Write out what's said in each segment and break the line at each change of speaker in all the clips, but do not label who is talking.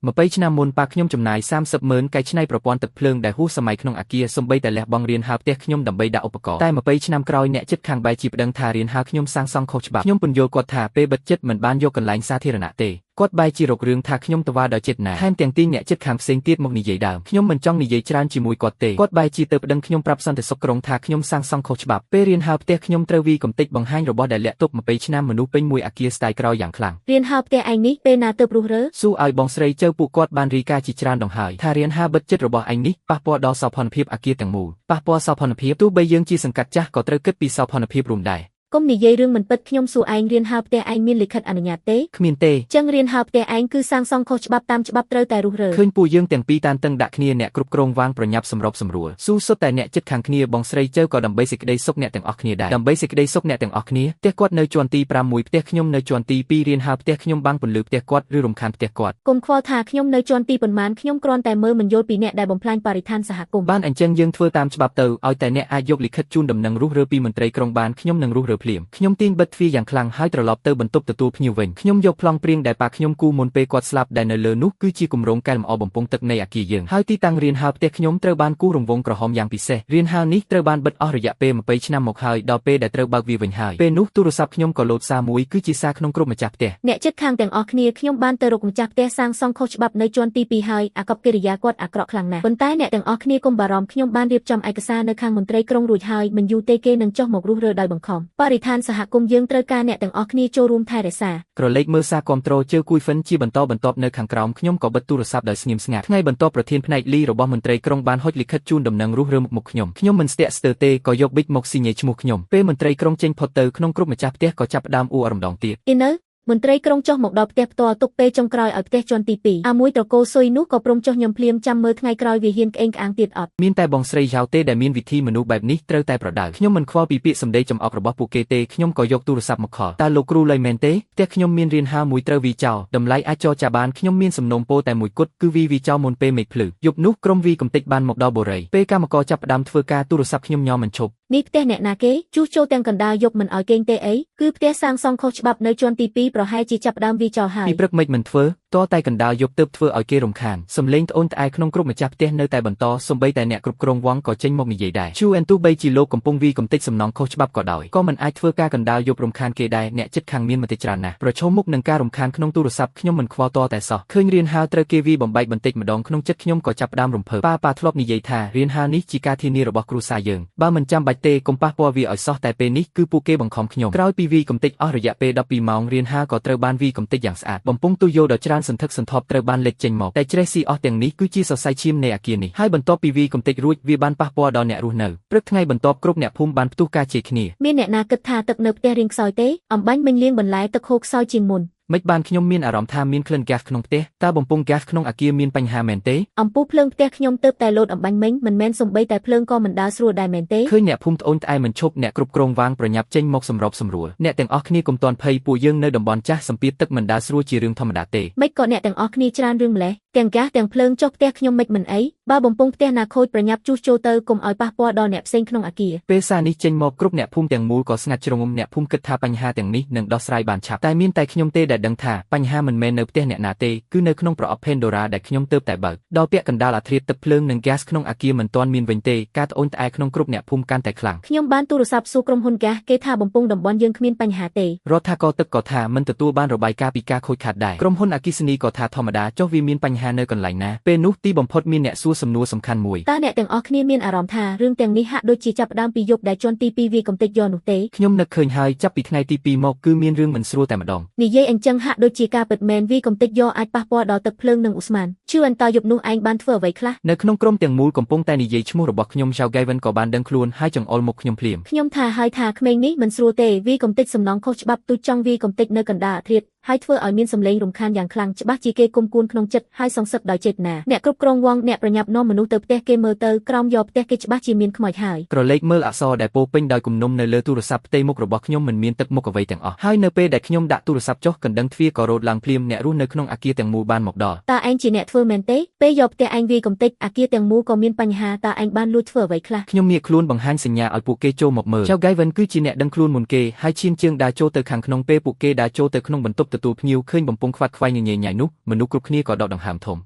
20ឆ្នាំមុនប៉ាខ្ញុំចំណាយ30ម៉ឺនកែច្នៃប្រព័ន្ធទឹកភ្លើងដែលហួសសម័យក្នុងអាគារសូម្បីតែលះបង់រានហាលផ្ទះខ្ញុំដើម្បីដាក់ឧបករណ៍តែ20ឆ្នាំក្រោយអ្នកជិតខាងបែរជាប្តឹងថារានហាលខ្ញុំសាងសង់ខុសច្បាប់ខ្ញុំពន្យល់គាត់ថាពេលបិទចិត្តមិនបានយកកន្លែងសាធារណៈទេគាត់បែរជារករឿងថាខ្ញុំតវ៉ាដោយចេតនាថែមទាំងទាញអ្នកជិតខាងផ្សេងទៀតមកនិយាយដើមខ្ញុំមិនចង់និយាយច្រើនជាមួយគាត់ទេគាត់បែរជាទៅប្តឹងខ្ញុំប្រាប់សន្តិសុខក្រុងថាខ្ញុំសាងសង់ខុសច្បាប់ពេលរានហាលផ្ទះខ្ញុំត្រូវវីកំទេចបង្ហាញរបស់ដែលលាក់ទុក20ឆ្នាំមនុស្សពេញមួយអាគារស្ទាយក្រោយយ៉ាងខ្លាំង
រៀនហើផ្ទះឯងនេះពេលណាទើបរុះរើ
ស៊ូឲ្យបងស្រីចៅពួកគាត់បានរីកាជាច្រើនដងហើយថារៀនហាបិទចិត្តរបស់ឯងនេះប៉ះពាល់ដល់សោភ័ណភាពអាគារទាំងមូលប៉ះពាល់សោភ័ណភាពទោះបីយើងជាសង្កាត់ចាស់ក៏ត្រូវគិតពីសោភ័ណភាពរួមដែរ
កុំនិយាយរឿងមិនពិតខ្ញុំសួរឯងរៀនហើផ្ទះឯងមានលិខិតអនុញ្ញាតទេ
គ្មានទេ
ចឹងរៀនហើផ្ទះឯងគឺសាងសង់ខុសច្បាប់តាមច្បាប់ត្រូវតែរុះរើ
ឃើញពួកយើងទាំងពីរតានតឹងដាក់គ្នាអ្នកគ្រប់គ្រងវាងប្រញាប់សម្របសម្រួលស៊ូសុទ្ធតែអ្នកចិត្តខាងគ្នាបងស្រីចៅក៏ដើម្បីសេចក្តីសុខអ្នកទាំងអស់គ្នាដែរដើម្បីសេចក្តីសុខអ្នកទាំងអស់គ្នាផ្ទះគាត់នៅជាន់ទី5មួយផ្ទះខ្ញុំនៅជាន់ទី2រៀនហាផ្ទះខ្ញុំបាំងពន្លឺផ្ទះគាត់ឬរំខានផ្ទះគាត់
កុំខ្វល់ថាខ្ញុំនៅជាន់ទីប៉ុន្មានខ្ញុំគ្រាន់តែមើលមិនយល់ពីអ្នកដែលបំផ្លាញបរិស្ថានសហគមន៍
បានអញ្ចឹងយើងធ្វើតាមច្បាប់ទៅឲ្យតែអ្នកអាចយកលិខិតជូនដំណឹងរុះរើពីមន្ត្រីក្រុងបានខ្ញុំនឹងរុះរើភ្លាមខ្ញុំទាញបិទទ្វារយ៉ាងខ្លាំងហើយត្រឡប់ទៅបន្ទប់ទទួលភ្ញៀវវិញខ្ញុំយកប្លង់ព្រាងដែលប៉ាខ្ញុំគូមុនពេលគាត់ស្លាប់ដែលនៅលើនោះគឺជាគម្រោងកែលម្អបំពង់ទឹកនៃអាគារយើងហើយទីតាំងរានហាលផ្ទះខ្ញុំត្រូវបានគូររង្វង់ក្រហមយ៉ាងពិសេសរានហាលនេះត្រូវបានបិទអស់រយៈពេល20ឆ្នាំមកហើយដល់ពេលដែលត្រូវបើកវាវិញហើយពេលនោះទូរស័ព្ទខ្ញុំក៏លោតសារមួយគឺជាសារក្នុងគ្រប់ម្ចាស់ផ្ទះ
អ្នកជិតខាងទាំងអស់គ្នាខ្ញុំបានទៅរកម្ចាស់ផ្ទះសាងសង់ខុសច្បាប់នៅជាន់ទី2ហើយអាកប្បកិរិយាគាត់អាក្រក់ខ្លាំងណាស់ប៉ុន្តែអ្នកទាំងអស់គ្នាកុំបារម្ភខ្ញុំបានរៀបចំឯកសារនៅខាងមន្ត្រីក្រុងរួចហើយមិនយូរទេគេនឹងចុះមករុះរើដោយបង្ខំបរិស្ថានសហគមន៍យើងត្រូវការអ្នកទាំងអស់គ្នាចូលរួមថែរក្សា
ក្រឡេកមើលសារគាំទ្រជើគួយហ្វិនជាបន្តបន្ទាប់នៅខាងក្រោមខ្ញុំក៏បិទទូរស័ព្ទដោយស្ងៀមស្ងាត់ថ្ងៃបន្ទាប់ប្រធានផ្នែកលីរបស់មន្ត្រីក្រុងបានហុចលិខិតជូនដំណឹងរុះរើមុខខ្ញុំខ្ញុំមិនស្ទាក់ស្ទើរទេក៏យកប៊ិចមកស៊ីញ៉េឈ្មោះខ្ញុំពេលមន្ត្រីក្រុងចេញផុតទៅក្នុងគ្រប់ម្ចាស់ផ្ទះក៏ចាប់ផ្ដើមអួរអារម្ដងទៀត
អ៊ីនៅមន្ត្រីក្រុងចុះមកដល់ផ្ទះផ្ទាល់ទុកពេលចុងក្រោយឲ្យផ្ទះជាន់ទី2អាមួយត្រកូលស៊ុយនោះក៏ព្រមចុះញឹមភ្លាមចាំមើលថ្ងៃក្រោយវាហ៊ានក្អេងក្អាងទៀតអត់
មានតែបងស្រីយ៉ាវទេដែលមានវិធីមនុស្សបែបនេះត្រូវតែប្រដៅខ្ញុំមិនខ្វល់ពីពាក្យសម្ដីចំអករបស់ពួកគេទេខ្ញុំក៏យកទូរស័ព្ទមកខលតើលោកគ្រូលៃមែនទេផ្ទះខ្ញុំមានរៀនហាមួយត្រូវវីចោលតម្លៃអាចចរចាបានខ្ញុំមានសំណូមពរតែមួយគត់គឺវីវីចោលមុនពេលមេឃភ្លឺយប់នោះក្រុមវីកំតិចបានមកដល់បូរីពេលកម្មករចាប់ផ្ដើមធ្វើការទូរស័ព្ទខ្ញុំញោមមិនឈប់
នេះផ្ទះអ្នកណាគេជួសជុលទាំងកណ្ដាលយប់មិនឲ្យកេងទេអីគឺផ្ទះសាងសង់ខុសច្បាប់នៅជាន់ទី2ប្រហែលជាចាប់ផ្ដើមវាចោលហើយ
ពីព្រឹកមិនមិនធ្វើតតែកណ្ដាលយប់ទើបធ្វើឲ្យគេរំខានសំលេងត្អូញត្អែក្នុងគ្រប់ម្ចាស់ផ្ទះនៅតែបន្តសំបីតែអ្នកគ្រប់គ្រងវងក៏ចេញមកនិយាយដែរឈូអែនទោះបីជាលោកកំពុងវីកំទេចសំណងខុសច្បាប់ក៏ដោយក៏មិនអាចធ្វើការកណ្ដាលយប់រំខានគេដែរអ្នកចិត្តខាងមានមតិច្រើនណាស់ប្រឈមមុខនឹងការរំខានក្នុងទូរស័ព្ទខ្ញុំមិនខ្វល់តតែសោះឃើញរៀនហាលត្រូវគេវីបំបែកបន្តិចម្ដងក្នុងចិត្តខ្ញុំក៏ចាប់ផ្ដើមរំភើបប៉ាប៉ាធ្លាប់និយាយថារៀនហាលនេះជាការធានារបស់គ្រួសារយើងបើមិនចាំបាច់ទេកុំប៉ះពាល់វាឲ្យសោះតែពេលនេះគឺពួកគេបង្ខំខ្ញុំក្រោយពីវីកំទេចអស់រយៈពេល12ម៉ោងរៀនហាលក៏ត្រូវបានវីកំទេចយ៉ាងស្អាតបំពង់ទុយោដ៏ច្រើនសន្ធឹកសន្ធាប់ត្រូវបានលេចចេញមកតែច្រេះស៊ីអស់ទាំងនេះគឺជាសរសៃឈាមនៃអាគារនេះហើយបន្ទាប់ពីវីកំទេចរួចវាបានប៉ះពាល់ដល់អ្នករស់នៅព្រឹកថ្ងៃបន្ទាប់គ្រប់អ្នកភូមិបានផ្ទុះការជេរគ្នា
មានអ្នកណាគិតថាទឹកនៅផ្ទះរៀងខ្សោយទេអំបាញ់មិញលាងបន្លែទឹកហូរខ្សោយជាងមុន
មិនបានខ្ញុំមានអារម្មណ៍ថាមានក្លិនហ្គាសក្នុងផ្ទះតើបំពង់ហ្គាសក្នុងអាគារមានបញ្ហាមែនទេ
អំពូលភ្លើងផ្ទះខ្ញុំទើបតែលោតអំបាញ់មិញមិនមែនសំបីតែភ្លើងក៏មិនដើរស្រួលដែរមែនទេ
ឃើញអ្នកភូមិត្អូញត្អែមិនឈប់អ្នកគ្រប់គ្រងវាងប្រញាប់ចេញមកសម្របសម្រួលអ្នកទាំងអស់គ្នាកុំទាន់ភ័យពួកយើងនៅតំបន់ចាស់សម្ពាធទឹកមិនដើរស្រួលជារឿងធម្មតាទេ
មិនក៏អ្នកទាំងអស់គ្នាច្រើនរឿងម្លេះទាំងហ្គាសទាំងភ្លើងចុះផ្ទះខ្ញុំមិនមិនអីបើបំពង់ផ្ទះណាខូចប្រញាប់ជួសជុលទៅកុំឲ្យប៉ះពាល់ដល់អ្នកផ្សេងក្នុងអាគារ
ពេលសារនេះចេញមកគ្រប់អ្នកភូមិទាំងមូលក៏ស្ងាត់ជ្រងំអ្នកភូមិគិតថាបញ្ហាទាំងនេះនឹងដោះស្រាយបានឆាប់តែមានតែខ្ញុំទេដែលដឹងថាបញ្ហាមិនមែននៅផ្ទះអ្នកណាទេគឺនៅក្នុងប្រអប់ Pandora ដែលខ្ញុំទើបតែបើកដល់ពាក់កណ្ដាលអាធ្រាត្រទឹកភ្លើងនិងហ្គាសក្នុងអាគារមិនទាន់មានវិញទេការត្អូញត្អែក្នុងគ្រប់អ្នកភូមិកាន់តែខ្លាំង
ខ្ញុំបានទូរស័ព្ទសួរក្រុមហ៊ុនហ្គាសគេថាបំពង់តំបន់យើងគ្មានបញ្ហាទេ
រដ្ឋាករទឹកក៏ថាមិនទទួលបានរបាយការណ៍ពីការខូចខាតដែរក្រុមហ៊ុនអគ្គិសនីក៏ថាធម្មតាចុះវាមានបញ្ហានៅកន្លែងណាពេលនោះទីបំផុតមានអ្នកសួរសំណួរសំខាន់មួយ
តើអ្នកទាំងអស់គ្នាមានអារម្មណ៍ថារឿងទាំងនេះហាក់ដូចជាចាប់ផ្ដើមពីយប់ដែលជាន់ទី2វាកំទេចយកនោះទេ
ខ្ញុំនឹកឃើញហើយចាប់ពីថ្ងៃទី2មកគឺមានរឿងមិនស្រួលតែម្ដង
និយាយអញ្ចឹងហាក់ដូចជាការពិតមែនវាកំទេចយកអាចប៉ះពាល់ដល់ទឹកភ្លើងនិងឧស្ម័នឈឺអន្តយប់នោះឯងបានធ្វើអ្វីខ្លះ
នៅក្នុងក្រុមទាំងមូលកំពុងតែនិយាយឈ្មោះរបស់ខ្ញុំ Zhao Gaiwen ក៏បានដឹងខ្លួនហើយចង្អុលមុខខ្ញុំភ្លាម
ខ្ញុំថាហើយថាក្មេងនេះមិនស្រួលទេវាកំទេចសំណងខុសច្បាប់ទូចចង់វាកំទេចនៅកណ្ដាលអាធ្រាត្រហើយធ្វើឲ្យមានសម្លេងរំខានយ៉ាងខ្លាំងច្បាស់ជាគេគុំគួនក្នុងចិត្តហើយសងសឹកដោយចេតនាអ្នកគ្រប់គ្រងវងអ្នកប្រញាប់នាំមនុស្សទៅផ្ទះគេមើលទៅក្រោមយកផ្ទះគេច្បាស់ជាមានខ្មោចហើយ
ក្រឡេកមើលអក្សរដែលពោពេញដោយគំនុំនៅលើទូរស័ព្ទផ្ទៃមុខរបស់ខ្ញុំមិនមានទឹកមុខអ្វីទាំងអស់ហើយនៅពេលដែលខ្ញុំដាក់ទូរស័ព្ទចុះកណ្ដឹងទ្វារក៏រោទឡើងភ្លាមអ្នករស់នៅក្នុងអាគារទាំងមូលបានមកដល់
តើឯងជាអ្នកធ្វើមែនទេពេលយកផ្ទះឯងវាកំទេចអាគារទាំងមូលក៏មានបញ្ហាតើឯងបានលួចធ្វើអ្វីខ្លះ
ខ្ញុំងាកខ្លួនបង្ហាញសញ្ញាឲ្យពួកគេចូលមកមើលចៅ Gaiwen គឺជាអ្នកដឹងខ្លួនមុនគេហើយឈានជើងដើរចូលទៅខាងក្នុងពេលពួកគេដើរចូលទៅក្នុងបន្ទប់ ទទទួលភ្ញៀវឃើញបំពង់ខ្វាត់ខ្វែងញញញ៉ៃនោះមនុស្សគ្រប់គ្នាក៏ដកដង្ហើមធំ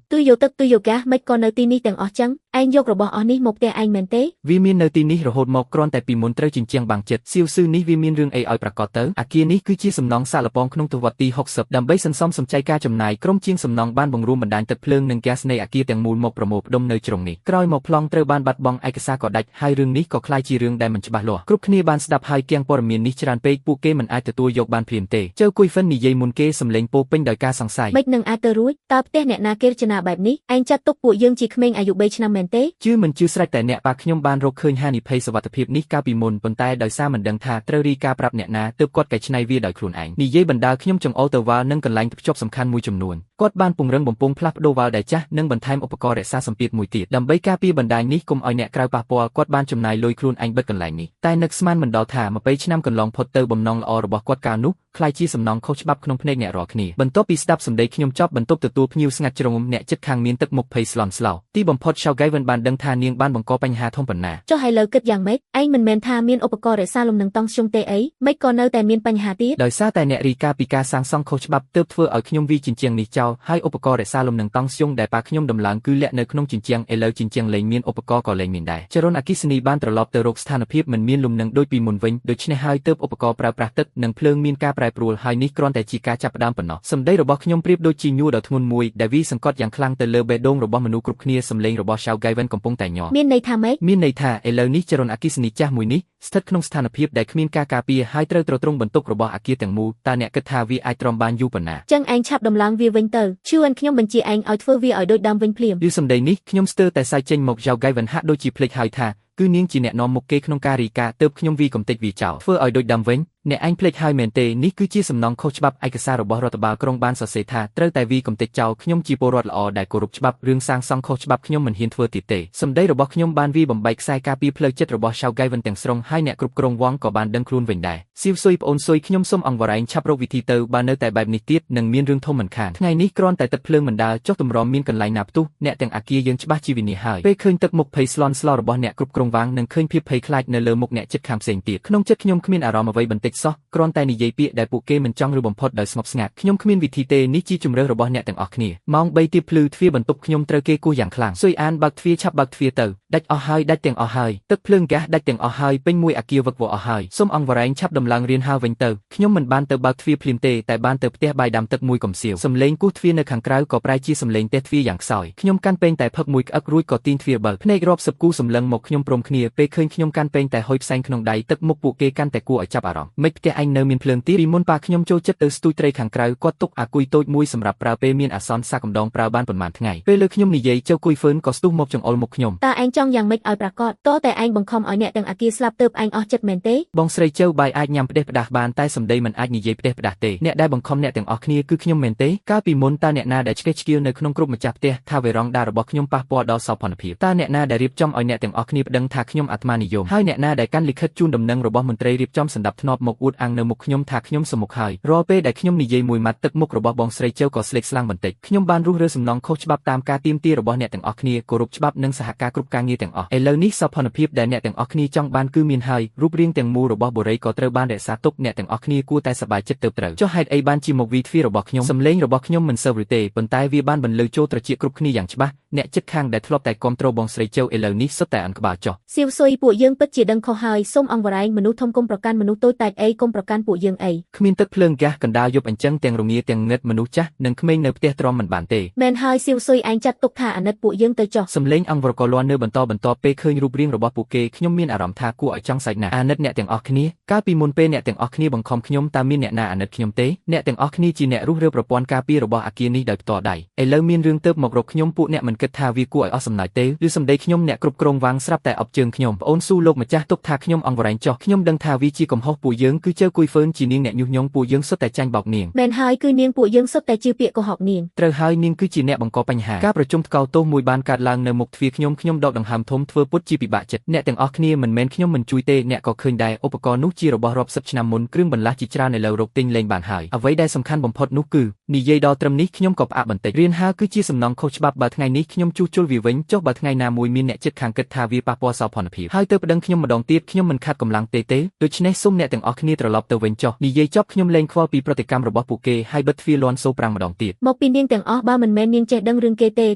ទូយកទឹកទូយកហ្គាសមិនក៏នៅទីនេះទាំងអស់ចឹងឯងយករបស់អស់នេះមកផ្ទះឯងមែនទេ
វាមាននៅទីនេះរហូតមកគ្រាន់តែពីមុនត្រូវជញ្ជាំងបាំងចិត្តសៀវស៊ឺនេះវាមានរឿងអីឲ្យប្រកាសទៅអាគារនេះគឺជាសំណង់សាកល្បងក្នុងទសវត្សទី60ដើម្បីសន្សំសំចៃការចំណាយក្រុមជាងសំណង់បានបង្រួមបណ្ដាញទឹកភ្លើងនិងហ្គាសនៃអាគារទាំងមូលមកប្រមូលផ្ដុំនៅជ្រុងនេះក្រោយមកប្លង់ត្រូវបានបាត់បង់ឯកសារក៏ដាច់ហើយរឿងនេះក៏ក្លាយជារឿងដែលមិនច្បាស់លាស់គ្រប់គ្នាបានស្ដាប់ហើយគៀងព័ត៌មាននេះច្រើនពេកពួកគេមិនអាចទទួលយកបានភ្លាមទេចៅគុយហ្វិននិយាយមុនគេសម្លេងពោពេញដោយការសង្ស័យ
មិននឹងអាចទៅរួចតើផ្ទះអ្នកណាគេរចនាបែបនេះឯងចាត់ទុកពួកយើងជាក្មេងអាយុ3ឆ្នាំមែនទេ
ជឿមិនជឿស្រេចតែអ្នកប៉ាខ្ញុំបានរកឃើញហានិភ័យសុវត្ថិភាពនេះកាលពីមុនប៉ុន្តែដោយសារមិនដឹងថាត្រូវរីការប្រាប់អ្នកណាទើបគាត់កែច្នៃវាដោយខ្លួនឯងនិយាយបណ្ដាលខ្ញុំចង្អុលទៅវ៉ាល់និងកន្លែងភ្ជាប់សំខាន់មួយចំនួនគាត់បានពង្រឹងបំពង់ផ្លាស់ប្ដូរវ៉ាល់ដែលចាស់និងបន្ថែមឧបករណ៍រក្សាសម្ពាធមួយទៀតដើម្បីការពារបណ្ដាញនេះកុំឲ្យអ្នកក្រៅប៉ះពាល់គាត់បានចំណាយលុយខ្លួនឯងបិទកន្លែងនេះតែនឹកស្មានមិនដល់ថា20ឆ្នាំកន្លងផុតទៅបំណងល្អរបស់គាត់កាលនោះក្លាយជាសំណងខុសច្បាប់ក្នុងភ្នែកអ្នករាល់គ្នាបន្ទាប់ពីស្ដាប់សម្ដីខ្ញុំចប់បន្ទប់ទទួលភ្ញៀវស្ងាត់ជ្រងំអ្នកចិត្តខាងមានទឹកមុខភ័យស្លន់ស្លោទីបំផុត Shao Gaiwen បានដឹងថានាងបានបង្កបញ្ហាធំប៉ុណ្ណា
ចុះហើយលើគិតយ៉ាងម៉េចឯងមិនមែនថាមានឧបករណ៍រក្សាលំនឹងតង់ស្យុងទេអីមិនក៏នៅតែមានបញ្ហាទៀត
ដោយសារតែអ្នករីកាពីការសាងសង់ខុសច្បាប់ទើបធ្វើឲ្យខ្ញុំវីជញ្ជាំងនេះចោលហើយឧបករណ៍រក្សាលំនឹងតង់ស្យុងដែលប៉ាខ្ញុំដំឡើងគឺលាក់នៅក្នុងជញ្ជាំងឥឡូវជញ្ជាំងលែងមានឧបករណ៍ក៏លែងមានដែរចរន្តអគ្គិសនីបានត្រឡប់ទៅរកស្ថានភាពមិនមានលំនឹងដូចពីមុនវិញដូច្នេះហើយទើបឧបករណ៍ប្រើប្រាស់ទឹកនិងភ្លើងមានការប្រែប្រួលហើយនេះគ្រាន់តែជាការចាប់ផ្ដើមប៉ុណ្ណោះសម្ដីរបស់ខ្ញុំប្រៀបដូចជាញួរដ៏ធ្ងន់មួយដែលវីសង្កត់យ៉ាងខ្លាំងទៅលើបេះដូងរបស់មនុស្សគ្រប់គ្នាសម្លេងរបស់ Shao Gaiwen កំពុងតែញ័រ
មានន័យថាម៉េច
មានន័យថាឥឡូវនេះចរន្តអគ្គិសនីចាស់មួយនេះស្ថិតក្នុងស្ថានភាពដែលគ្មានការការពារហើយត្រូវទ្រទ្រង់បន្ទុករបស់អគារទាំងមូលតើអ្នកគិតថាវាអាចទ្រាំបានយូរប៉ុណ្ណា
ចឹងឯងឆាប់ដំឡើងវាវិញទៅឈឿនខ្ញុំបញ្ជាឯងឲ្យធ្វើវាឲ្យដូចដើមវិញភ្លាម
ឮសម្ដីនេះខ្ញុំស្ទើរតែសើចចេញមក Zhao Gaiwen ហាក់ដូចជាភ្លេចហើយថាគឺនាងជាអ្នកនាំមុខគេក្នុងការរីកាទើបខ្ញុំវីកំទេចវាចោលធ្វើឲ្យដូចដើមវិញអ្នកឯងភ្លេចហើយមែនទេនេះគឺជាសំណងខុសច្បាប់ឯកសាររបស់រដ្ឋបាលក្រុងបានសរសេរថាត្រូវតែវីកំទេចចោលខ្ញុំជាពលរដ្ឋល្អដែលគោរពច្បាប់រឿងសាងសង់ខុសច្បាប់ខ្ញុំមិនហ៊ានធ្វើទៀតទេសម្ដីរបស់ខ្ញុំបានវីបំបែកខ្សែការពារផ្លូវចិត្តរបស់ Shao Gaiwen ទាំងស្រុងហើយអ្នកគ្រប់គ្រងវងក៏បានដឹងខ្លួនវិញដែរសៀវស៊ុយប្អូនស៊ុយខ្ញុំសូមអង្វរែងឆាប់រកវិធីទៅបើនៅតែបែបនេះទៀតនឹងមានរឿងធំមិនខានថ្ងៃនេះគ្រាន់តែទឹកភ្លើងមិនដើរចុះទម្រាំមានកន្លែងណាផ្ទុះអ្នកទាំងអាគារយើងច្បាស់ជាវិនាសហើយពេលឃើញទឹកមុខភ័យស្លន់ស្លោរបស់អ្នកគ្រប់គ្រងវាងនិងឃើញភាពភ័យខ្លាចនៅលើមុខអ្នកចិត្តខាងផ្សេងទៀតក្នុងចិត្តខ្ញុំគ្មានអារម្មណ៍អ្វីបន្តិចសោះគ្រាន់តែនិយាយពាក្យដែលពួកគេមិនចង់ឬបំផុតដោយស្ងប់ស្ងាត់ខ្ញុំគ្មានវិធីទេនេះជាជម្រើសរបស់អ្នកទាំងអស់គ្នាម៉ោង3ទៀបភ្លឺទ្វារបន្ទប់ខ្ញុំត្រូវគេគោះយ៉ាងខ្លាំងស៊ុយអានបើកទ្វារឆាប់បើកទ្វារទៅដាច់អស់ហើយដាច់ទាំងអស់ហើយទឹកភ្លើងហ្គាសដាច់ទាំងអស់ហើយពេញមួយអាគារវឹកវរអស់ហើយសូមអង្វរែងឆាប់ដំឡើងរៀនហើវិញទៅខ្ញុំមិនបានទៅបើកទ្វារភ្លាមទេតែបានទៅផ្ទះបាយដាំទឹកមួយកំសៀវសំឡេងគោះទ្វារនៅខាងក្រៅក៏ប្រែជាសំឡេងទះទ្វារយ៉ាងខ្សោយខ្ញុំកាន់ពេងតែផឹកមួយក្អឹករួចក៏ទាញទ្វារបើកភ្នែករាប់សិបគូសម្លឹងមកខ្ញុំព្រមគ្នាពេលឃើញខ្ញុំកាន់ពេងតែហុយផ្សែងក្នុងដៃទឹកមុខពួកគេកាន់តែគួរឲ្យចាប់អារម្មណ៍មិនផ្ទះឯងនៅមានភ្លើងទៀតពីមុនប៉ាខ្ញុំចូលចិត្តទៅស្ទូចត្រីខាងក្រៅគាត់ទុកអាគុយតូចមួយសម្រាប់ប្រើពេលមានអាសន្នសាកំដងប្រើបានប៉ុន្មានថ្ងៃពេលលើខ្ញុំនិយាយចៅគុយហ្វឺនក៏ស្ទុះមកចង្អុលមុខខ្ញុំ
តើឯងចង់យ៉ាងម៉េចឲ្យប្រកាសតតែឯងបង្ខំឲ្យអ្នកទាំងអាគារស្លាប់ទើបឯងអស់ចិត្តមែនទេ
បងស្រីចៅបាយអាចញ៉ាំផ្ដេសផ្ដាស់បានតែសម្ដីមិនអាចនិយាយផ្ដេសផ្ដាស់ទេអ្នកដែលបង្ខំអ្នកទាំងអស់គ្នាគឺខ្ញុំមែនទេកាលពីមុនតើអ្នកណាដែលឆ្កេះឆ្កៀលនៅក្នុងគ្រប់ម្ចាស់ផ្ទះថាវេរ៉ង់ដារបស់ខ្ញុំប៉ះពាល់ដល់សោភ័ណភាពតើអ្នកណាដែលរៀបចំឲ្យអ្នកទាំងអស់គ្នាប្តឹងថាខ្ញុំអាត្មានិយមហើយអ្នកណាដែលកាន់លិខិតជូនដំណឹងរបស់មន្ត្រីរៀបចំសន្តិភាពមកអួតអាងនៅមុខខ្ញុំថាខ្ញុំសមុខហើយរាល់ពេលដែលខ្ញុំនិយាយមួយម៉ាត់ទឹកមុខរបស់បងស្រីចៅក៏ស្លេកស្លាំងបន្តិចខ្ញុំបានរុះរើសំណងខុសច្បាប់តាមការទាមទាររបស់អ្នកទាំងអស់គ្នាគោរពច្បាប់និងសហការគ្រប់ការងារទាំងអស់ឥឡូវនេះសោភ័ណភាពដែលអ្នកទាំងអស់គ្នាចង់បានគឺមានហើយរូបរាងទាំងមូលរបស់បុរីក៏ត្រូវបានរក្សាទុកអ្នកទាំងអស់គ្នាគួរតែសប្បាយចិត្តទៅត្រូវចុះហេតុអីបានជាមកវីទ្វាររបស់ខ្ញុំសម្លេងរបស់ខ្ញុំមិនសូវឬទេប៉ុន្តែវាបានបន្លឺចូលត្រចៀកគ្រប់គ្នាយ៉ាងច្បាស់អ្នកចិត្តខាងដែលធ្លាប់តែគាំទ្របងស្រីចៅឥឡូវនេះសុទ្ធតែអន់ក្បាលចុះ
សៀវស៊ុយពួកយើងពិតជាដឹងខុសហើយសូមអង្វរែងមនុស្សធំគុំប្រកាន់មនុស្សតូចតាចអីគុំប្រកាន់ពួកយើងអី
គ្មានទឹកភ្លើងហ្គាសកណ្ដាលយប់អញ្ចឹងទាំងរងាទាំងងឹតមនុស្សចាស់និងក្មេងនៅផ្ទះទ្រាំមិនបានទេ
មែនហើយសៀវស៊ុយឯងចាត់ទុកថាអាណិតពួកយើងទៅចុះ
សំលេងអង្វរកលាន់នៅបន្តបន្តពេលឃើញរូបរាងរបស់ពួកគេខ្ញុំមានអារម្មណ៍ថាគួរឲ្យចង់សែកណាស់អាណិតអ្នកទាំងអស់គ្នាកាលពីមុនពេលអ្នកទាំងអស់គ្នាបង្ខំខ្ញុំតើមានអ្នកណាអាណិតខ្ញុំទេអ្នកទាំងអស់គ្នាជាអ្នករុះរើប្រព័ន្ធការពាររបស់អាគារនេះដោយផ្ទាល់ដៃឥឡូវមានរឿងទៅមករកខ្ញុំពួកអ្នកមិនគិតថាវាគួរឲ្យអស់សំណើចទេឬសម្ដីខ្ញុំអ្នកគ្រប់គ្រងវាងស្រាប់តែអបជើងខ្ញុំប្អូនស៊ូលោកម្ចាស់ទុកថាខ្ញុំអង្វរែងចោះខ្ញុំដឹងថាវាជាកំហុសពួកយើងគឺជើគួយហ្វឺនជានាងអ្នកញុះញង់ពួកយើងសុទ្ធតែចាញ់បោកនាង
មែនហើយគឺនាងពួកយើងសុទ្ធតែជឿពាក្យកុហកនាង
ត្រូវហើយនាងគឺជាអ្នកបង្កបញ្ហាការប្រជុំថ្កោលទោសមួយបានកើតឡើងនៅមុខទ្វារខ្ញុំខ្ញុំដកដង្ហើមធំធ្វើពុតជាពិបាកចិត្តអ្នកទាំងអស់គ្នាមិនមែនខ្ញុំមិនជួយទេអ្នកក៏ឃើញដែរឧបករណ៍នោះជារបស់រាប់សិបឆ្នាំមុនគ្រឿងបន្លាស់ជាច្រើនឥឡូវរកទិញលែងបានហើយអ្វីដែលសំខាន់បំផុតនោះគឺនិយាយដល់ត្រឹមនេះខ្ញុំក៏ផ្អាកបន្តិចរៀនហើគឺជាសំណងខុសច្បាប់បើថ្ងៃនេះខ្ញុំជួសជុលវាវិញចុះបើថ្ងៃណាមួយមានអ្នកចិត្តខាងគិតថាវាប៉ះពាល់ ដល់សោភ័ណភាពហើយទៅប្តឹងខ្ញុំម្ដងទៀតខ្ញុំមិនខាត់កម្លាំងទេទេដូច្នេះសូមអ្នកទាំងអស់គ្នាត្រឡប់ទៅវិញចុះនិយាយចប់ខ្ញុំលែងខ្វល់ពីប្រតិកម្មរបស់ពួកគេហើយបិទទ្វារលាន់សូប្រាំងម្ដងទៀត
មកពីនាងទាំងអស់បើមិនមែននាងចេះដឹងរឿងគេទេ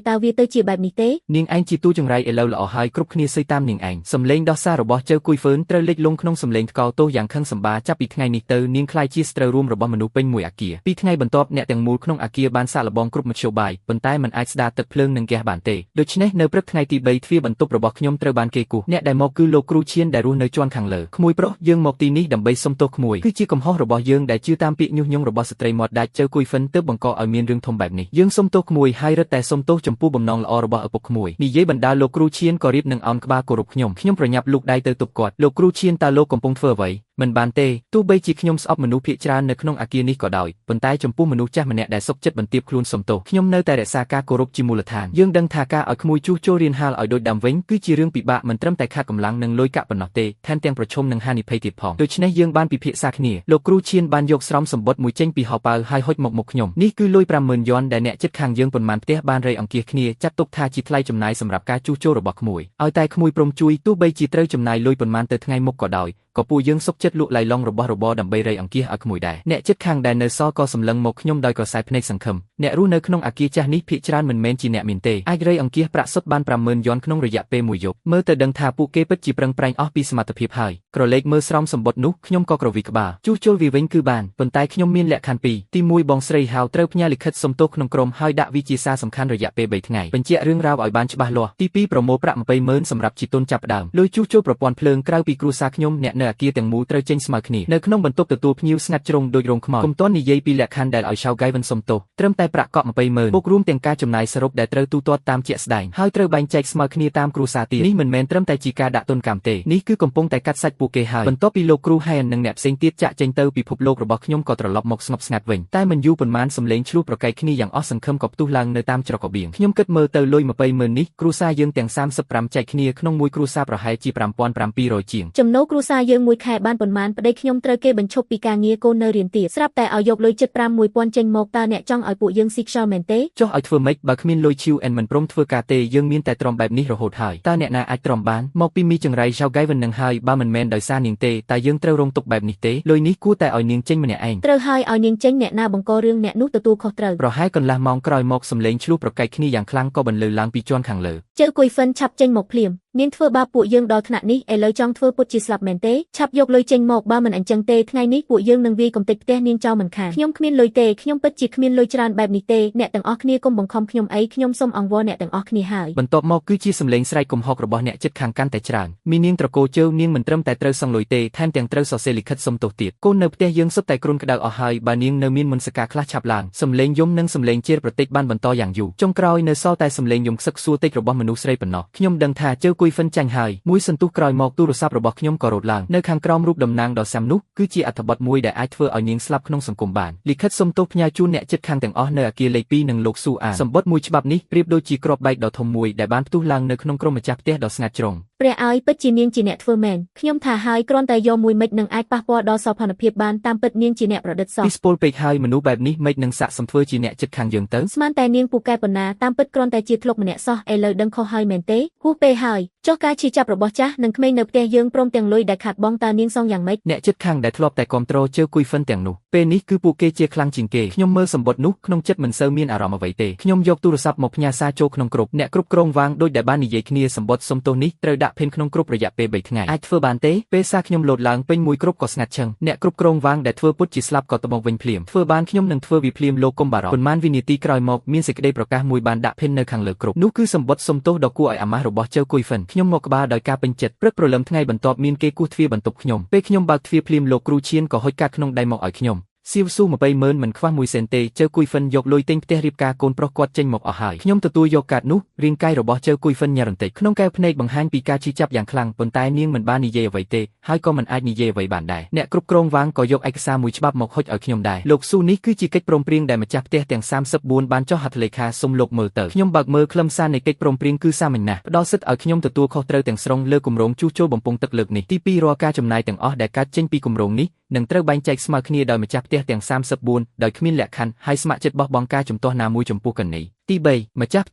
តើវាទៅជាបែបនេះទេ
នាងឯងជាទូចង្រៃឥឡូវល្អហើយគ្រប់គ្នាសើតាមនាងឯងសំឡេងដោះសាររបស់ជើគួយហ្វឺនត្រូវលេចលង់ក្នុងសំឡេងថ្កោលទោសយ៉ាងខឹងសម្បាចាប់ពីថ្ងៃនេះទៅនាងក្លាយជាសត្រូវរួមរបស់មនុស្សពេញមួយអាគារពីថ្ងៃបន្ទាប់អ្នកទាំងមូលក្នុងអាគារបានសាកល្បងគ្រប់មធ្យោបាយប៉ុន្តែមិនអាចស្ដារទឹកភ្លើងនិងហ្គាសបានទេដូច្នេះនៅព្រឹកថ្ងៃទី3ទ្វារបន្ទប់របស់ខ្ញុំត្រូវបានគេគោះអ្នកដែលមកគឺលោកគ្រូឈៀនដែលរស់នៅជាន់ខាងលើក្មួយប្រុសយើងមកទីនេះដើម្បីសុំទោសក្មួយគឺជាកំហុសរបស់យើងដែលជឿតាមពាក្យញុះញង់របស់ស្ត្រីមាត់ដាច់ជើគួយហ្វិនទើបបង្កឲ្យមានរឿងធំបែបនេះយើងសុំទោសក្មួយហើយរឹតតែសុំទោសចំពោះបំណងល្អរបស់ឪពុកក្មួយនិយាយបណ្ដាលោកគ្រូឈៀនក៏រៀបនឹងអោនក្បាលគោរពខ្ញុំខ្ញុំប្រញាប់លូកដៃទៅទប់គាត់លោកគ្រូឈៀនតើលោកកំពុងធ្វើអ្វីមិនបានទេទោះបីជាខ្ញុំស្អប់មនុស្សភាគច្រើននៅក្នុងអាគារនេះក៏ដោយប៉ុន្តែចំពោះមនុស្សចាស់ម្នាក់ដែលសុខចិត្តបន្ទាបខ្លួនសុំទោសខ្ញុំនៅតែរក្សាការគោរពជាមូលដ្ឋានយើងដឹងថាការឲ្យក្មួយជួសជុលរៀនហាលឲ្យដូចដើមវិញគឺជារឿងពិបាកមិនត្រឹមតែខាតកម្លាំងនិងលុយកាក់ប៉ុណ្ណោះទេថែមទាំងប្រឈមនឹងហានិភ័យទៀតផងដូច្នេះយើងបានពិភាក្សាគ្នាលោកគ្រូឈៀនបានយកស្រោមសម្បុតមួយចេញពីហោប៉ៅហើយហុចមកមុខខ្ញុំនេះគឺលុយ50000យន់ដែលអ្នកជិតខាងយើងប៉ុន្មានផ្ទះបានរៃអង្គាសគ្នាចាត់ទុកថាជាថ្លៃចំណាយសម្រាប់ការជួសជុលរបស់ក្មួយឲ្យតែក្មួយព្រមជួយទោះបីជាត្រូវចំណាយលុយប៉ុន្មានទៅថ្ងៃមុខក៏ដោយក៏ពួកយើងសុខចិត្តលក់ឡៃឡុងរបស់របរដើម្បីរៃអង្គាសឲ្យក្មួយដែរអ្នកជិតខាងដែលនៅសល់ក៏សម្លឹងមកខ្ញុំដោយក្រសែភ្នែកសង្ឃឹមអ្នករស់នៅក្នុងអាគារចាស់នេះភាគច្រើនមិនមែនជាអ្នកមានទេអាចរៃអង្គាសប្រាក់សុទ្ធបាន50000យន់ក្នុងរយៈពេលមួយយប់មើលទៅដឹងថាពួកគេពិតជាប្រឹងប្រែងអស់ពីសមត្ថភាពហើយក្រឡេកមើលស្រោមសម្បុតនោះខ្ញុំក៏ក្រវីក្បាលជួសជុលវាវិញគឺបានប៉ុន្តែខ្ញុំមានលក្ខខណ្ឌពីរទី1បងស្រីហៅត្រូវផ្ញើលិខិតសុំទោសក្នុងក្រុមហើយដាក់វិជាសារសំខាន់រយៈពេល3ថ្ងៃបញ្ជាក់រឿងរ៉ាវឲ្យបានច្បាស់លាស់ទី2ប្រមូលប្រាក់200,000សម្រាប់ជាទុនចាប់ផ្ដើមលុយជួសជុលប្រព័ន្ធភ្លើងក្រៅពីគ្រួសារខ្ញុំអ្នកនៅអាគារទាំងមូលត្រូវចេញស្មើគ្នានៅក្នុងបន្ទប់ទទួលភ្ញៀវស្ងាត់ជ្រុងដូចរោងខ្មោចកុំទាន់និយាយពីលក្ខខណ្ឌដែលឲ្យឆៅហ្គាយវិនសុំទោសត្រឹមតែប្រាក់កក់200,000បូករួមទាំងការចំណាយសរុបដែលត្រូវទូទាត់តាមជាក់ស្ដែងហើយត្រូវបែងចែកស្មើគ្នាតាមគ្រួសារទៀតនេះមិនមែនត្រឹមតែជាការដាក់ទណ្ឌកម្មទេនេះគឺកំពុងតែកាត់សាច់ពួកគេហើយបន្ទាប់ពីលោកគ្រូហែននិងអ្នកផ្សេងទៀតចាក់ចេញទៅពិភពលោករបស់ខ្ញុំក៏ត្រឡប់មកស្ងប់ស្ងាត់វិញតែមិនយូរប៉ុន្មានសំឡេងឆ្លោះប្រកែកគ្នាយ៉ាងអស់សង្ឃឹមក៏ផ្ទុះឡើងនៅតាមច្រករបៀងខ្ញុំគិតមើលទៅលុយ200,000នេះគ្រួសារយើងទាំង35ចែកគ្នាក្នុងមួយគ្រួសារប្រហែលជា5700ជាង
ចំណូលគ្រួសារយើងមួយខែបានប៉ុន្មានប្តីខ្ញុំត្រូវគេបញ្ឈប់ពីការងារកូននៅរៀនទៀតស្រាប់តែឲ្យយកលុយជិត5 1000ចេញមកតើអ្នកចង់ឲ្យពួកយើងស៊ីខ្យល់មែនទេ
ចុះឲ្យធ្វើម៉េចបើគ្មានលុយឈីវអែនមិនព្រមធ្វើការទេយើងមានតែទ្រាំបែបនេះរហូតហើយតើអ្នកណាអាចទ្រាំបានមកពីមីចង្រៃឆៅហ្គាយវិននឹងហើយបើមិនមែនដោយសារនាងទេតែយើងត្រូវរងទុក្ខបែបនេះទេលុយនេះគួរតែឲ្យនាងចេញម្នាក់ឯង
ត្រូវហើយឲ្យនាងចេញអ្នកណាបង្ករឿងអ្នកនោះទទួលខុសត្រូវ
ប្រហែលកន្លះម៉ោងក្រោយមកសំឡេងឆ្លោះប្រកែកគ្នាយ៉ាងខ្លាំងក៏បន្លឺឡើងពីជាន់ខាងលើ
ជើគុយហ្វិនឆាប់ចេញមកភ្លាមនាងធ្វើបាបពួកយើងដល់ថ្នាក់នេះឥឡូវចង់ធ្វើពុតជាស្លាប់មែនទេឆាប់យកលុយចេញមកបើមិនអញ្ចឹងទេថ្ងៃនេះពួកយើងនឹងវាយកំទេចផ្ទះនាងចោលមិនខានខ្ញុំគ្មានលុយទេខ្ញុំពិតជាគ្មានលុយច្រើនបែបនេះទេអ្នកទាំងអស់គ្នាកុំបង្ខំខ្ញុំអីខ្ញុំសូមអង្វរអ្នកទាំងអស់គ្នាហើយ
បន្ទាប់មកគឺជាសំឡេងស្រែកគំហុករបស់អ្នកជិតខាងកាន់តែច្រើនមីនាងត្រកូលជើនាងមិនត្រឹមតែត្រូវសងលុយទេថែមទាំងត្រូវសរសេរលិខិតសុំទោសទៀតកូននៅផ្ទះយើងសុទ្ធតែគ្រុនក្តៅអស់ហើយបើនាងនៅមានមនសិការខ្លះឆាប់ឡើងសំឡេងយំនិងសំឡេងជេរប្រតិចបានបន្តយ៉ាងយូរចុងក្រោយនៅសល់តែសំឡេងយំខ្សឹកខ្សួលតិចរបស់មនុស្សស្រីប៉ុណ្ណោះខ្ញុំដឹងថាជើគួយហ្វិនចាញ់ហើយមួយសន្ទុះក្រោយមកទូរស័ព្ទរបស់ខ្ញុំក៏រត់ឡើងនៅខាងក្រោមរូបតំណាងដ៏សាំនោះគឺជាអត្ថបទមួយដែលអាចធ្វើឲ្យនាងស្លាប់ក្នុងសង្គមបានលិខិតសុំទោសផ្ញើជូនអ្នកជិតខាងទាំងអស់នៅអគារលេខ2និងលោកស៊ូអានសម្បត្តិមួយច្បាប់នេះប្រៀបដូចជាគ្រាប់បែកដ៏ធំមួយដែលបានផ្ទុះឡើងនៅក្នុងក្រុមម្ចាស់ផ្ទះដ៏ស្ងាត់ជ្រុង
ព្រះឲ្យពិតជានាងជាអ្នកធ្វើមែនខ្ញុំថាហើយគ្រាន់តែយកមួយមិចនឹងអាចប៉ះពាល់ដល់សោភ័ណភាពបានតាមពិតនាងជាអ្នកប្រឌិតសោះ
ពីស្ពលពេកហើយមនុស្សបែបនេះមិននឹងសាក់សំធ្វើជាអ្នកជិតខាងយើងទៅ
ស្មានតែនាងពូកែប៉ុណ្ណាតាមពិតគ្រាន់តែជាធ្លុកម្នាក់សោះឥឡូវដឹងខុសហើយមែនទេហួសពេលហើយចុះការឈឺចាប់របស់ចាស់និងក្មេងនៅផ្ទះយើងព្រមទាំងលុយដែលខាតបង់តើនាងសងយ៉ាងម៉េច
អ្នកជិតខាងដែលធ្លាប់តែគាំទ្រជើគួយហ្វិនទាំងនោះពេលនេះគឺពួកគេជាខ្លាំងជាងគេខ្ញុំមើលសម្បត្តិនោះក្នុងចិត្តមិនសូវមានអារម្មណ៍អ្វីទេខ្ញុំយកទូរស័ព្ទមកផ្ញើសារចូលក្នុងក្រុមអ្នកគ្រប់គ្រងវាងដូចដែលបាននិយាយគ្នាសម្បត្តិសុំទោសនេះត្រូវដាក់ផិនក្នុងគ្រប់រយៈពេល3ថ្ងៃអាចធ្វើបានទេពេលសារខ្ញុំលោតឡើងពេញមួយគ្រប់ក៏ស្ងាត់ឈឹងអ្នកគ្រប់គ្រងវាងដែលធ្វើពុតជាស្លាប់ក៏ទៅមកវិញភ្លាមធ្វើបានខ្ញុំនឹងធ្វើវាភ្លាមលោកកុំបារម្ភប៉ុន្មានវិនាទីក្រោយមកមានសេចក្តីប្រកាសមួយបានដាក់ផិននៅខាងលើគ្រប់នោះគឺសម្បត្តិសុំទោសដ៏គួរឲ្យអាម៉ាស់របស់ជើគួយហ្វិនខ្ញុំមកក្បាលដោយការពេញចិត្តព្រឹកព្រលឹមថ្ងៃបន្ទាប់មានគេគោះទ្វារបន្ទប់ខ្ញុំពេលខ្ញុំបើកទ្វារភ្លាមលោកគ្រូឈៀនក៏ហុចកាតក្នុងដៃមកឲ្យខ្ញុំសៀវស៊ូ200,000មិនខ្វះមួយសេនទេជើគួយហ្វិនយកលុយទិញផ្ទះរៀបការកូនប្រុសគាត់ចេញមកអស់ហើយខ្ញុំទទួលយកកាតនោះរាងកាយរបស់ជើគួយហ្វិនញ៉ារន្តិចក្នុងកែវភ្នែកបង្ហាញពីការឈឺចាប់យ៉ាងខ្លាំងប៉ុន្តែនាងមិនបាននិយាយអ្វីទេហើយក៏មិនអាចនិយាយអ្វីបានដែរអ្នកគ្រប់គ្រងវាងក៏យកឯកសារមួយច្បាប់មកហុចឲ្យខ្ញុំដែរលោកស៊ូនេះគឺជាកិច្ចព្រមព្រៀងដែលម្ចាស់ផ្ទះទាំង34បានចុះហត្ថលេខាសុំលោកមើលទៅខ្ញុំបើកមើលខ្លឹមសារនៃកិច្ចព្រមព្រៀងគឺសាមញ្ញណាស់ផ្ដល់សិទ្ធិឲ្យខ្ញុំទទួលខុសត្រូវទាំងស្រុងលើគម្រោងជួសជុលបំពង់ទឹកលើកនេះទី2រាល់ការចំណាយទាំងអស់ដែលកើតចេញពីគម្រោងនេះនឹងត្រូវបែងចែកស្មើគ្នាដោយម្ចាស់ផ្ទះទាំង34ដោយគ្មានលក្ខខណ្ឌហើយស្ម័គ្រចិត្តបោះបង់ការជំទាស់ណាមួយចំពោះកណី ទី3ម្ចាស់ផ្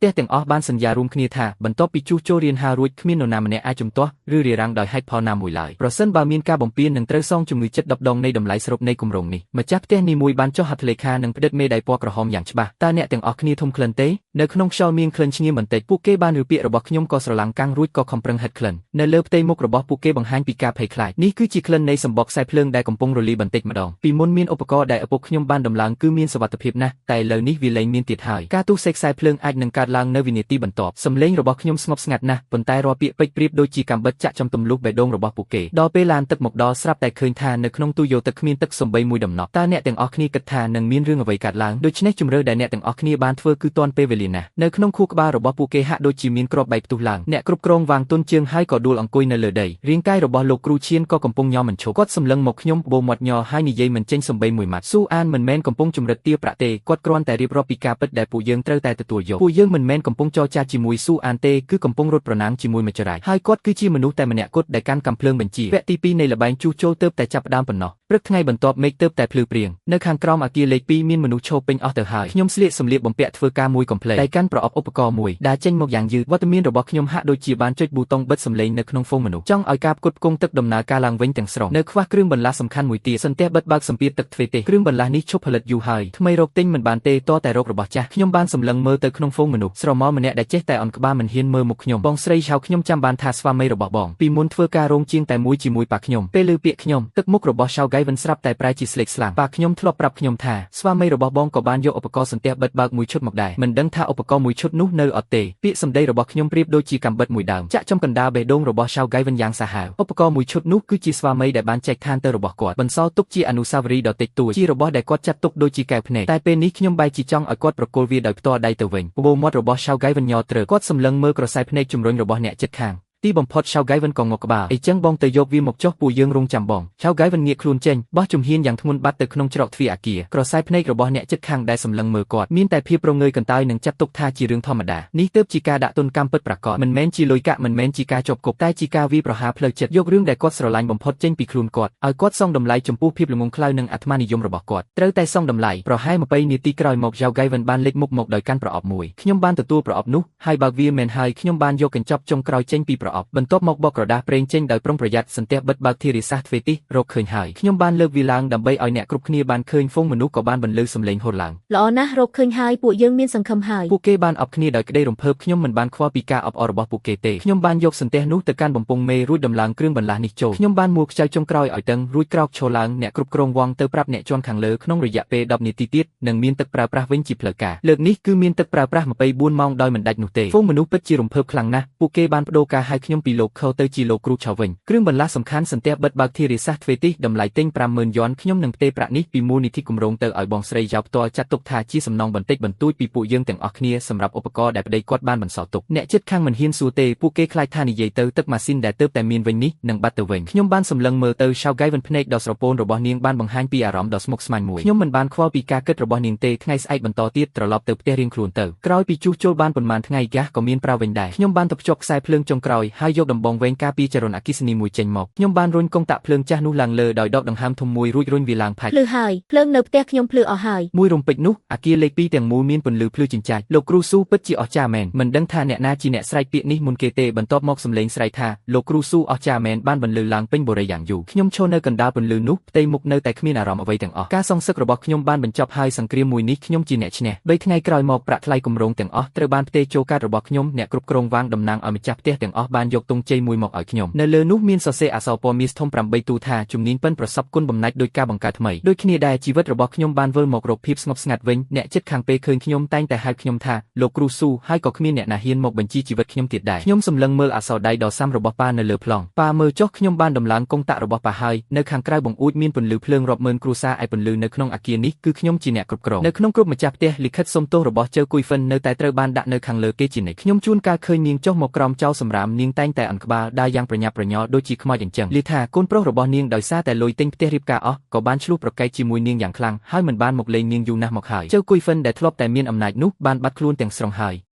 ទះទាំងអស់បានសន្យារួមគ្នាថាបន្ទាប់ពីជួសជុលរៀនហារួចគ្មាននរណាម្នាក់អាចជំទាស់ឬរារាំងដោយហេតុផលណាមួយឡើយប្រសិនបើមានការបំពាននឹងត្រូវសងជំងឺចិត្ត10ដងនៃតម្លៃសរុបនៃគម្រោងនេះម្ចាស់ផ្ទះនីមួយបានចុះហត្ថលេខានិងផ្តិតមេដៃពណ៌ក្រហមយ៉ាងច្បាស់តើអ្នកទាំងអស់គ្នាធំក្លិនទេនៅក្នុងខ្យល់មានក្លិនឈ្ងៀមបន្តិចពួកគេបានឬពាក្យរបស់ខ្ញុំក៏ស្រឡាំងកាំងរួចក៏ខំប្រឹងហិតក្លិននៅលើផ្ទៃមុខរបស់ពួកគេបង្ហាញពីការភ័យខ្លាចនេះគឺជាក្លិននៃសម្បកខ្សែភ្លើងដែលកំពុងរលាយបន្តិចម្ដងពីមុនមានឧបករណ៍ដែលឪពុកខ្ញុំបានដំឡើងគឺមានសុវត្ថិភាពណាស់តែឥឡូវនេះវាលែងមានទៀតហើយការទុះសេកខ្សែភ្លើងអាចនឹងកើតឡើងនៅវិនាទីបន្ទាប់សំឡេងរបស់ខ្ញុំស្ងប់ស្ងាត់ណាស់ប៉ុន្តែរាល់ពាក្យពេចន៍ប្រៀបដូចជាកាំបិតចាក់ចំទម្លុះបេះដូងរបស់ពួកគេដល់ពេលឡានទឹកមកដល់ស្រាប់តែឃើញថានៅក្នុងទូយកទឹកគ្មានទឹកសំបីមួយដំណក់តើអ្នកទាំងអស់គ្នាគិតថានឹងមានរឿងអ្វីកើតឡើងដូច្នេះជម្រើសដែលអ្នកទាំងអស់គ្នាបានធ្វើគឺទាន់ពេលវេលាណាស់នៅក្នុងខួរក្បាលរបស់ពួកគេហាក់ដូចជាមានគ្រាប់បែកផ្ទុះឡើងអ្នកគ្រប់គ្រងវាងទុនជើងហើយក៏ដួលអង្គុយនៅលើដីរាងកាយរបស់លោកគ្រូឈៀនក៏កំពុងញ័រមិនឈប់គាត់សម្លឹងមកខ្ញុំបោមាត់ញ័រហើយនិយាយមិនចេញសំបីមួយម៉ាត់ស៊ូអានមិនមែនកំពុងជំរិតទារប្រាក់ទេគាត់គ្រាន់តែរៀបរាប់ពីការពិតដែលពួកយើងត្រូវតែទទួលយកពួកយើងមិនមែនកំពុងចរចាជាមួយស៊ូអានទេគឺកំពុងរត់ប្រណាំងជាមួយមច្ចរាជហើយគាត់គឺជាមនុស្សតែម្នាក់គត់ដែលកាន់កាំភ្លើងបញ្ជាវគ្គទី2នៃល្បែងជួសជុលទើបតែចាប់ផ្ដើមប៉ុណ្ណោះព្រឹកថ្ងៃបន្ទាប់មេឃទើបតែភ្លឺព្រៀងនៅខាងក្រោមអគារលេខ2មានមនុស្សឈរពេញអស់ទៅហើយខ្ញុំស្លៀកសម្លៀកបំពាក់ធ្វើការមួយកំភ្លេតែកាន់ប្រអប់ឧបករណ៍មួយដែលចេញមកយ៉ាងយឺតវត្តមានរបស់ខ្ញុំហាក់ដូចជាបានចុចប៊ូតុងបិទសំឡេងនៅក្នុងហ្វូងមនុស្សចង់ឲ្យការផ្គត់ផ្គង់ទឹកដំណើរការឡើងវិញទាំងស្រុងនៅខ្វះគ្រឿងបន្លាស់សំខាន់មួយទៀតសន្ទះបិទបើកសម្ពាធទឹកទ្វេទេគ្រឿងបន្លាស់នេះឈប់ផលិតយូរហើយថ្មីរកទិញមិនបានទេតតែរករបស់ចាស់ខ្ញុំបានសម្លឹងមើលទៅក្នុងហ្វូងមនុស្សស្រមោលម្នាក់ដែលចេះតែអន់ក្បាលមិនហ៊ានមើលមុខខ្ញុំបងស្រីឆៅខ្ញុំចាំបានថាស្វាមីរបស់បងពីមុនធ្វើការរោងជាងតែមួយជាមួយប៉ាខ្ញុំពេលឮពាក្យខ្ញុំទឹកមុខរបស់ឆៅហ្គៃវិនស្រាប់តែប្រែជាស្លេកស្លាំងប៉ាខ្ញុំធ្លាប់ប្រាប់ខ្ញុំថាស្វាមីរបស់បងក៏បានយកឧបករណ៍សន្ទះបិទបើកមួយឈុតមកដែរមិនដឹងថាឧបករណ៍មួយឈុតនោះនៅអត់ទេពាក្យសម្ដីរបស់ខ្ញុំប្រៀបដូចជាកាំបិតមួយដើមចាក់ចំកណ្ដាលបេះដូងរបស់ឆៅហ្គៃវិនយ៉ាងសាហាវឧបករណ៍មួយឈុតនោះគឺជាស្វាមីដែលបានចែកឋានទៅរបស់គាត់បន្សល់ទុកជាអនុស្សាវរីយ៍ដ៏តិចតួចជារបស់ដែលគាត់ចាត់ទុកដូចជាកែវភ្នែកតែពេលនេះខ្ញុំបែរជាចង់ឲ្យគាត់ប្រគល់វាដោយផ្ទាល់ដៃទៅវិញបបោមាត់របស់ឆៅហ្គៃវិនញ័រត្រឹកគាត់សម្លឹងមើលក្រសែភ្នែកជំរុញរបស់អ្នកជិតខាងទីបំផុតឆៅហ្គៃវិនក៏ងក់ក្បាលអីចឹងបងទៅយកវាមកចុះពួកយើងរងចាំបងឆៅហ្គៃវិនងាកខ្លួនចេញបោះជំហានយ៉ាងធ្ងន់បាត់ទៅក្នុងច្រកទ្វារអគារក្រសែភ្នែករបស់អ្នកជិតខាងដែលសម្លឹងមើលគាត់មានតែភាពប្រងើយកន្តើយនិងចាត់ទុកថាជារឿងធម្មតានេះទើបជាការដាក់ទណ្ឌកម្មពិតប្រាកដមិនមែនជាលុយកាក់មិនមែនជាការជាប់គុកតែជាការវាយប្រហារផ្លូវចិត្តយករឿងដែលគាត់ស្រឡាញ់បំផុតចេញពីខ្លួនគាត់ឲ្យគាត់សងតម្លៃចំពោះភាពល្ងង់ខ្លៅនិងអាត្មានិយមរបស់គាត់ត្រូវតែសងតម្លៃប្រហែល20នាទីក្រោយមកឆៅហ្គៃវិនបានលេចមុខមកដោយកាន់ប្រអប់មួយខ្ញុំបានទទួលប្រអប់នោះហើយបើកវាមែនហើយខ្ញុំបានយកកញ្ចប់ចុងក្រោយចេញពីប្រអប់បន្ទាប់មកបកក្រដាសប្រេងចេញដោយប្រុងប្រយ័ត្នសន្ទះបិទបើកធារាសាស្ត្រទ្វេទិសរកឃើញហើយខ្ញុំបានលើកវាឡើងដើម្បីឲ្យអ្នកគ្រប់គ្នាបានឃើញហ្វូងមនុស្សក៏បានបន្លឺសំឡេងហូរឡើង
ល្អណាស់រកឃើញហើយពួកយើងមានសង្ឃឹមហើយ
ពួកគេបានអបគ្នាដោយក្តីរំភើបខ្ញុំមិនបានខ្វល់ពីការអបអររបស់ពួកគេទេខ្ញុំបានយកសន្ទះនោះទៅកាន់បំពង់មេរួចដំឡើងគ្រឿងបន្លាស់នេះចូលខ្ញុំបានមួលខ្ចៅចុងក្រោយឲ្យតឹងរួចក្រោកឈរឡើងអ្នកគ្រប់គ្រងវងទៅប្រាប់អ្នកជាន់ខាងលើក្នុងរយៈពេល10នាទីទៀតនឹងមានទឹកប្រើប្រាស់វិញជាផ្លូវការលើកនេះគឺមានទឹកប្រើប្រាស់24ម៉ោងដោយមិនដាច់នោះទេហ្វូងមនុស្សពិតជារំភើបខ្លាំងណាស់ពួកគេបានបដូរការហៅខ្ញុំពីលោកខទៅជាលោកគ្រូឆៅវិញគ្រឿងបន្លាស់សំខាន់សន្ទះបិទបើកធារាសាស្ត្រទ្វេទិសតម្លៃទិញ50000យួនខ្ញុំនឹងផ្ទេរប្រាក់នេះពីមូលនិធិគម្រោងទៅឲ្យបងស្រីយ៉ាវផ្ទាល់ចាត់ទុកថាជាសំណងបន្តិចបន្តួចពីពួកយើងទាំងអស់គ្នាសម្រាប់ឧបករណ៍ដែលប្តីគាត់បានបន្សល់ទុកអ្នកជិតខាងមិនហ៊ានសួរទេពួកគេខ្លាចថានិយាយទៅទឹកម៉ាស៊ីនដែលទើបតែមានវិញនេះនឹងបាត់ទៅវិញខ្ញុំបានសម្លឹងមើលទៅឆៅហ្គៃវិនភ្នែកដ៏ស្រពោនរបស់នាងបានបង្ហាញពីអារម្មណ៍ដ៏ស្មុគស្មាញមួយខ្ញុំមិនបានខ្វល់ពីការគិតរបស់នាងទេថ្ងៃស្អែកបន្តទៀតត្រឡប់ទៅផ្ទះរៀងខ្លួនទៅក្រោយពីជួសជុលបានប៉ុន្មានថ្ងៃហ្គាសក៏មានប្រើវិញដែរខ្ញុំបានទៅភ្ជាប់ខ្សែភ្លើងចុងក្រោយហើយយកដំបងវែងការពារចរន្តអគ្គិសនីមួយចេញមកខ្ញុំបានរុញកុងតាក់ភ្លើងចាស់នោះឡើងលើដោយដកដង្ហើមធំមួយរួចរុញវាឡើងផាច់
ភ្លឺហើយភ្លើងនៅផ្ទះខ្ញុំភ្លឺអស់ហើយ
មួយរំពេចនោះអគារលេខ2ទាំងមូលមានពន្លឺភ្លឺចិញ្ចាច់លោកគ្រូស៊ូពិតជាអស្ចារ្យមែនមិនដឹងថាអ្នកណាជាអ្នកស្រែកពាក្យនេះមុនគេទេបន្ទាប់មកសំឡេងស្រែកថាលោកគ្រូស៊ូអស្ចារ្យមែនបានបន្លឺឡើងពេញបុរីយ៉ាងយូរខ្ញុំឈរនៅកណ្ដាលពន្លឺនោះផ្ទៃមុខនៅតែគ្មានអារម្មណ៍អ្វីទាំងអស់ការសងសឹករបស់ខ្ញុំបានបញ្ចប់ហើយសង្គ្រាមមួយនេះខ្ញុំជាអ្នកឈ្នះ3ថ្ងៃក្រោយមកប្រាក់ថ្លៃគម្រោងទាំងអស់ត្រូវបានផ្ទេរចូលកាតរបស់ខ្ញុំអ្នកគ្រប់គ្រងវាងតំណាងឲ្យម្ចាស់ផ្ទះទាំងអស់បានយកទង់ជ័យមួយមកឲ្យខ្ញុំនៅលើនោះមានសរសេរអក្សរពណ៌មាសធំ8ទូថាជំនាញប៉ិនប្រសពគុណបំណាច់ដោយការបង្កើតថ្មីដូចគ្នាដែរជីវិតរបស់ខ្ញុំបានវិលមករកភាពស្ងប់ស្ងាត់វិញអ្នកជិតខាងពេលឃើញខ្ញុំតែងតែហៅខ្ញុំថាលោកគ្រូស៊ូហើយក៏គ្មានអ្នកណាហ៊ានមកបញ្ជីជីវិតខ្ញុំទៀតដែរខ្ញុំសម្លឹងមើលអក្សរដៃដ៏សាំរបស់ប៉ានៅលើប្លង់ប៉ាមើលចុះខ្ញុំបានដំឡើងកុងតាក់របស់ប៉ាហើយនៅខាងក្រៅបង្អួចមានពន្លឺភ្លើងរាប់ម៉ឺនគ្រួសារឯពន្លឺនៅក្នុងអគារនេះគឺខ្ញុំជាអ្នកគ្រប់គ្រងនៅក្នុងគ្រប់ម្ចាស់ផ្ទះលិខិតសុំទោសរបស់ជើគួយហ្វិននៅតែត្រូវបានដាក់នៅខាងលើគេជានិច្ចខ្ញុំជួនកាលឃើញនាងចុះមកក្រោមចោលសម្រាមនាងតែងតែអន់ក្បាលដើរយ៉ាងប្រញាប់ប្រញាល់ដូចជាខ្មោចអញ្ចឹងលីថាកូនប្រុសរបស់នាងដោយសារតែលុយទិញផ្ទះរៀបការអស់ក៏បានឆ្លោះប្រកែកជាមួយនាងយ៉ាងខ្លាំងហើយមិនបានមកលេងនាងយូរណាស់មកហើយជើគួយហ្វិនដែលធ្លាប់តែមានអំណាចនោះបានបាត់ខ្លួនទាំងស្រុងហើយ។